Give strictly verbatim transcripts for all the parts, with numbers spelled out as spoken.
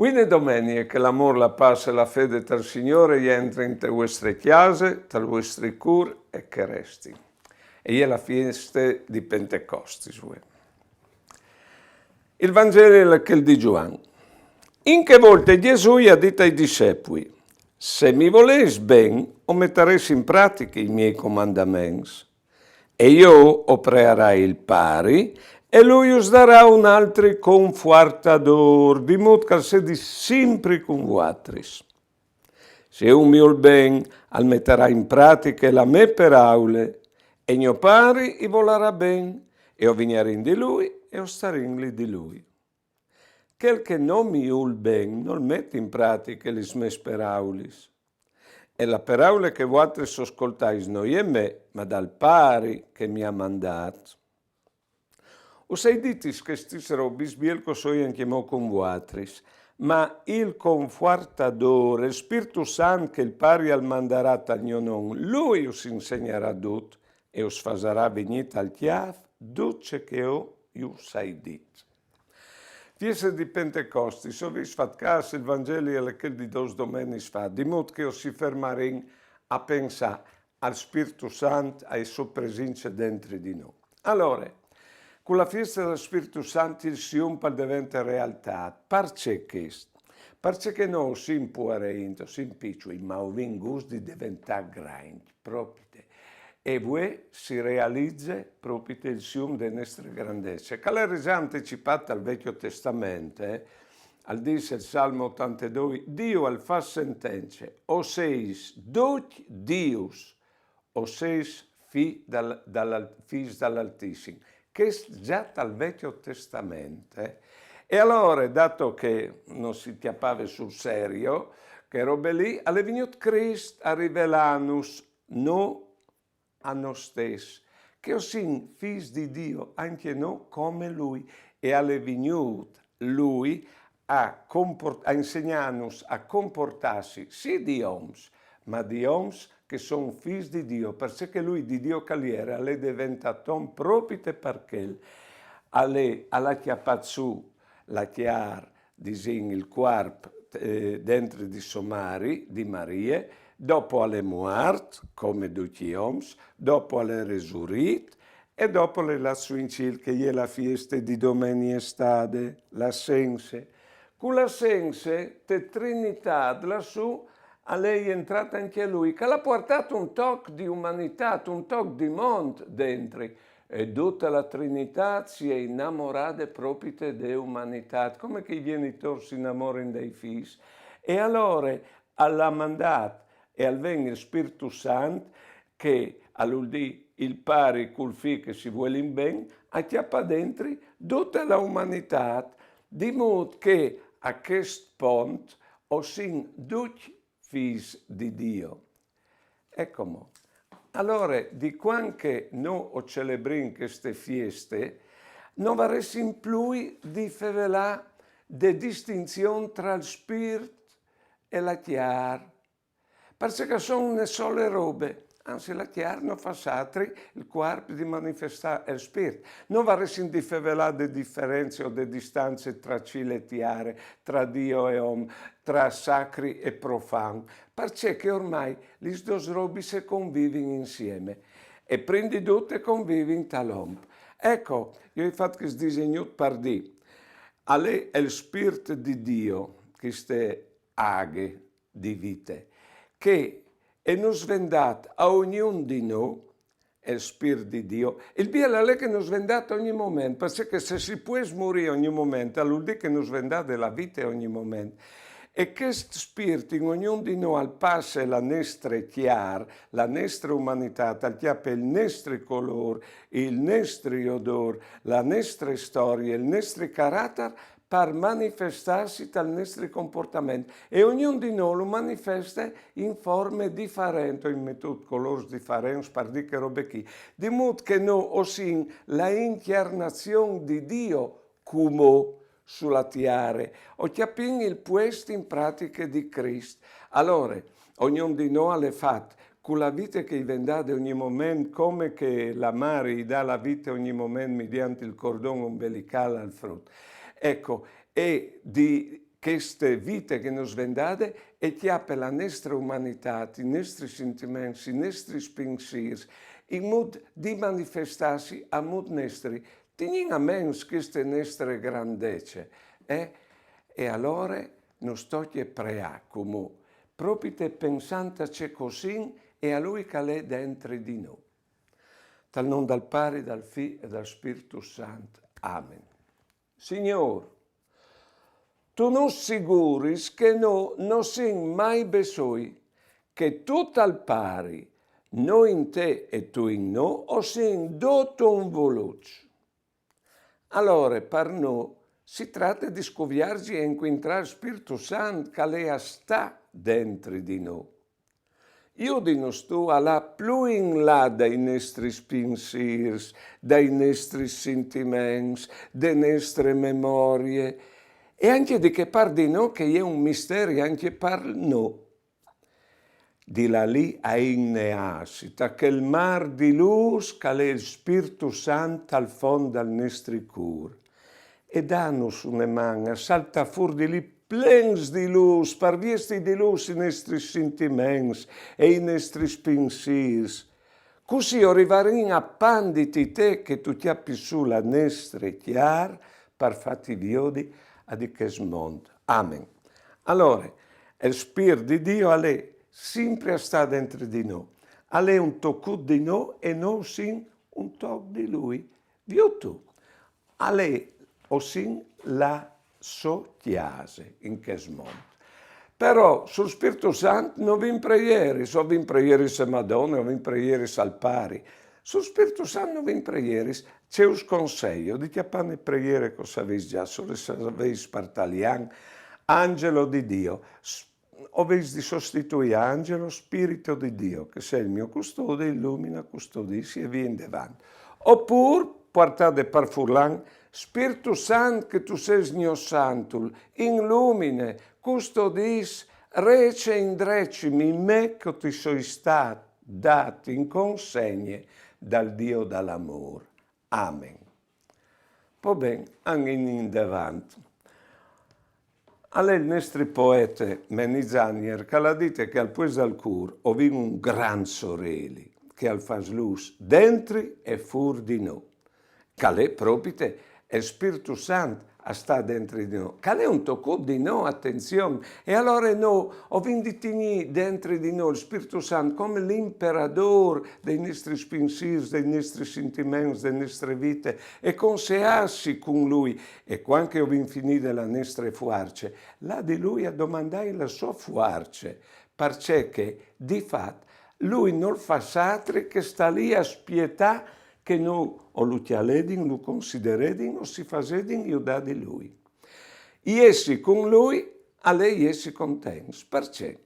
Buine domenie, che l'amôr, la pâs e la fede tal Signôr e jentrin te vuestre cjase, tal vuestri cûr e che e restin. E je la fieste di Pentecostis, vuê. Il Vangeli al è chel di Zuan. In chê volte Jesù i à dit ai dissepui: Se mi volês ben, o metarês in pratiche i miei comandaments. E jo o prearai il Pari, e lui us darà un altri confuartadôr, di mût che al sedi simpri cun vuatris. Se un mi vûl ben, al metarà in pratiche la mê peraule, e gno Pari i volarà ben, e o vignarìn di lui, e o starìn li di lui. Chel che no mi vûl ben nol met in pratiche lis mês peraulis. E la peraule che vuatris o scoltais no je mê, ma dal Pari che mi à mandât. Us ai ditis chestis robis, biel che o soi ancjemò cun vuatris, ma il Confuartadôr, il Spirtu Sant che il Pari al mandarà tal gno non, lui us insegnarà dut e us fasarà vignî tal cjâf dut ce che jo us ai dit. Fieste di Pentecostis, se o vês fat câs, il Vangeli al è chel di dôs domenis fa, di mût che o si fermarìn a pensâ al Spirtu Sant, ae sô presince dentri di nô. Alore, cu la fieste dal Spirtu Sant il sium al devente realtât. Parcè chest? Parcè che nô o sin puareint, o sin piçui, ma o vin gust di deventâ grancj, propite. E vuê si realize propite il sium de nestre grandece. Che al è za anticipât tal Vecjo Testament, eh? Al dîs il Salmo otantedoi: Diu al fâs sentence: o seis ducj dius, o seis fi dal, dal, fîs dal Altissim. Chest za tal Vecjo Testament, eh? E alore, dato che no si cjapave sul serio chê robe li, al è vignût Crist a rivelânus, no a nô stes, che o sin fîs di Dio ancje nô come lui, e al è vignût lui a comport-, a insegnânus a comportâsi sì di oms, ma di oms che son fîs di Dio, parcè che lui di Dio che al jere al è deventât om propite par chel. Al è, al à cjapât sù la cjâr, disìn, il cuarp, eh, dentri di sô mari, di Marie, dopo al è muart, come ducj i oms, dopo al è resurît, e dopo al è lât sù in cîl, che e je la fieste di Domenie Stade, l'Assense. Cu l'Assense, te Trinitât, lassù, al è jentrât ancje lui, che al à puartât un toc di umanitât, un toc di mont dentri. E dute la Trinitât si è inamorade propite de umanitât, come che i gjenitôrs si inamorin dai fîs. E alore al à mandât e al ven il Spirtu Sant, che al vûl dî il Pari cul Fi che si vuelin ben, a cjapâ dentri dute la umanitât, di mût che a chest pont o sin ducj fîs di Dio. Eco mo. Alore, di cuant che nô o celebrìn cheste fieste, no varessin plui di fevelâ de distinzion tra il spirt e la cjâr, parcè che a son une sole robe, anzit la cjâr no fâs altri, il cuarp, di manifestâ il spirt. No varessin di fevelâ de diference o de distance tra cîl e tiare, tra Dio e om, tra sacri e profan, parcè che ormai lis dôs robis e convivin insieme, e prin di dut e convivin tal om. Eco, jo o ai fat chest disegnut par dî, al è il spirt di Dio, cheste aghe di vite, che e nus ven dât a ognun di nô, il spirt di Dio. Il biel al è che nus ven dât ogni moment, parcè che se si pues murî ogni moment, al vûl dî che nus ven dade la vite ogni moment. E chest spirt in ognun di nô al passe la nestre cjâr, la nestre umanitât, al cjape il nestri colôr, il nestri odôr, la nestre storie, il nestri caratar, par manifestâsi tal nestri comportament. E ognun di nô lu manifeste in forme diferente, o ai metût colôrs diferents par dî chê robe chi. Di mût che nô o sin la incjarnazion di Dio cumò su la tiare, o cjapìn il puest in pratiche di Crist. Alore, ognun di nô al è fat cu la vite che i ven dade ogni moment, come che la mari i da la vite ogni moment midiant il cordon ombelicâl al frut. Eco, e di cheste vite che nus ven dade e cjape la nestre umanitât, i nestris sintiments, i nestris pinsîrs, in mût di manifestâsi a mût nestri. Tignìn a ments cheste nestre grandece, eh? E alore nus tocje preâ cumò, propite pensant a ce che o sin e a lui che al è dentri di nô. Tal non dal Pari, dal Fi e dal Spirtu Sant. Amen. Signôr, tu nus siguris che nô no sin mai bessôi, che tu tal Pari, nô in te e tu in nô, o sin dut un vulût. Alore, par nô, si trate di scuvierzi e incuintrâ il Spirtu Sant che al è a stâ dentri di nô. Judinus tu a lâ plui in là dai nestris pinsîrs, dai nestris sintiments, de nestre memorie, e ancje di chê part di nô che e je un misteri ancje par nô. Di lâ li a inneâsi ta chel mâr di lûs che al è il Spirtu Sant al font dal nestri cûr. E dânus une man a saltâ fûr di li plens di lûs, par viesti di lûs i nestris sintiments e i nestris pinsîrs. Cussì o rivarìn a pandi di te che tu cjapis sù la nestre cjar par fâti viodi a di chest mont. Amen. Alore, il Spirt di Diu al è simpri a stâ dentri di nô. Al è un tocut di nô e nô o sin un toc di lui. Viôt tu, al è, o sin la sô cjase in chest mont. Però sul Spirtu Sant no vin preieris, o vin preieris a Madone, o vin preieris al Pari. Sul Spirtu Sant no vin preieris, ce us conseio di cjapâ une preiere che o savês za, solu se savês par talian, Angelo di Dio. O vês di sostituî Angelo, Spirito di Dio, che sei il mio custode, illumina, custodisci e vie indevant. Opûr, puartade par furlan, Spirtu Sant, che tu sês gno santul, inlumine, custodìs, rece indreçimi me che ti soi stât dât in consegne dal Dio dal amôr. Amen. Po ben, anìn indevant. Al è il nestri poete Meni Zanier che al à dite che al puest dal cûr o vin un grant soreli, che al fâs lûs dentri e fûr di nô. Che al è propite il Spirtu Sant a stâ dentri di nô, che al è un tocut di nô, atenzion, e alore nô o vin di tignî dentri di nô il Spirtu Sant come l'imperadôr dai nestris pinsîrs, dai nestris sintiments, de nestre vite, e conseâsi cun lui, e cuant che o vin finide la nestre fuarce, lâ di lui a domandâi la sô fuarce, parcè che, di fat, lui nol fâs altri che stâ li a spietâ che nô o lu cjaledin, lu consideredin o si fasedin judâ di lui. Jessi cun lui al è jessi contents. Parcè?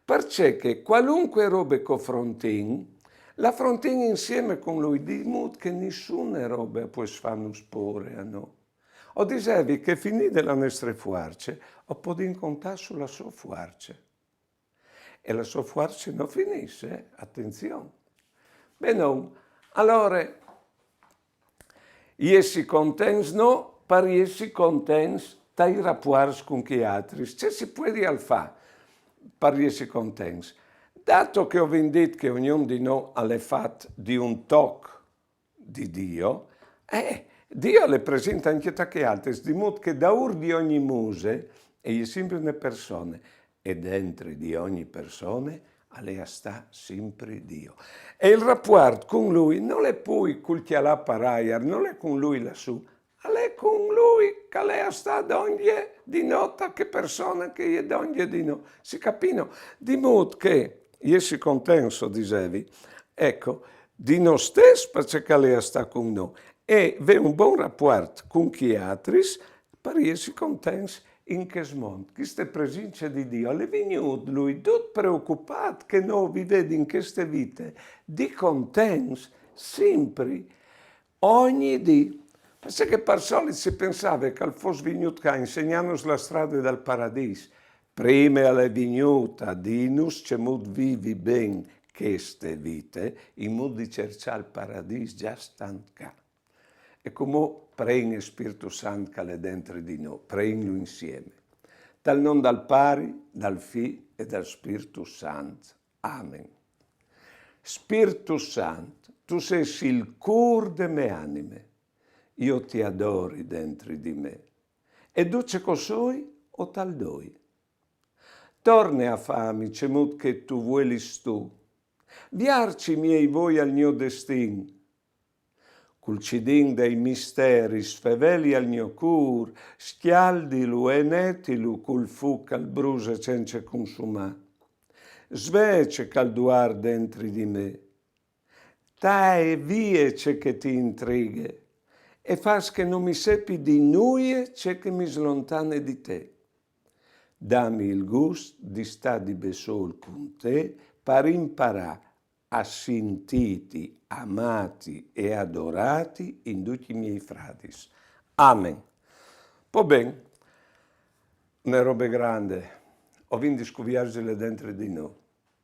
Parcè che cualunque robe che o frontìn, la frontìn insiemi cun lui, di mût che nissune robe a pues fânus pôre a nô. O disevi che finide la nestre fuarce, o podìn contâ su la sô fuarce. E la sô fuarce no finìs, eh? Atenzion. Benon, alore, jessi contents nô, par jessi contents tai rapuarts cun chei altris. Ce si puedial fâ par jessi contents? Dato che o vin dit che ognun di nô al è fat di un toc di Dio, eh, Dio al è presint ancje ta chei altris, di mût che daûr di ogni muse e je simpri une persone, e dentri di ogni persone al è a stâ simpri Dio. E il rapuart cun lui nol è plui cul cjalâ par aiar, nol è cun lui lassù, al è cun lui che al è a stâ dongje di nô, ta chê persone che e je dongje di nô. Si capìno? Di mût che jessi contents, o disevi, eco, di nô stes, parcè che al è a stâ cun nô, e vê un bon rapuart cun chei altris, par jessi contents in chest mont. Cheste presince di Dio, al è vignût lui dut preocupât che nô o vivedin cheste vite di contents, simpri, ogni dì. Parcè che par solit si pensave che al fos vignût ca a insegnânus la strade dal paradîs. Prime al è vignût a dînus cemût vivi ben cheste vite, in mût di cerçâ il paradîs za stant ca. E cumò preìn il Spirtu Sant che al è dentri di nô, preìnlu insiemi. Tal non dal Pari, dal Fi e dal Spirtu Sant. Amen. Spirtu Sant, tu sês il cûr de mê anime, jo ti adori dentri di me, e dut ce che o soi o tal doi. Torne a fâmi cemût che tu vuelis tu, viarci i miei voi al gno destin, cul cidin dai misteris feveli al gno cûr, scjaldilu e netilu cul fûc che al bruse cence consumâ. Svee ce che al duar dentri di me, tae vie ce che ti intrighe e fâs che no mi sepi di nuie ce che mi slontane di te. Dami il gust di stâ di bessôl cun te par imparâ a sintîti amâti e adorâti in ducj i miei fradis. Amen. Po ben, une robe grande, o vin di scuvierzile dentri di nô,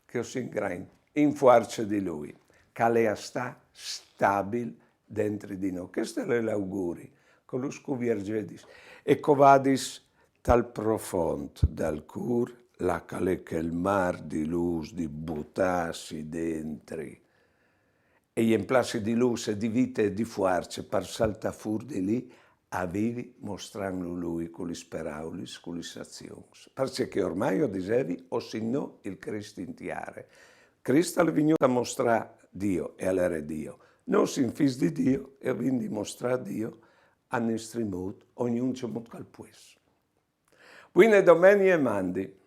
che o sin grancj in fuarce di lui, che al è a stâ stabil dentri di nô. Chest al è l'auguri, che lu scuvierzedis e che o vadis tal profont dal cûr, là che al è chel mâr di lûs di butâsi dentri e jemplâsi di lûs e di vite e di fuarce par saltâ fûr di li a vivi mostrantlu lui cu lis peraulis, cu lis azions. Parcè che ormai o disevi, o sin nô il Crist in tiare. Crist al è vignût a mostrâ Dio e al jere Dio. Nô o sin fîs di Dio e o vin di mostrâ Dio a nestri mût, ognun cemût che al pues. Buine domenie e mandi.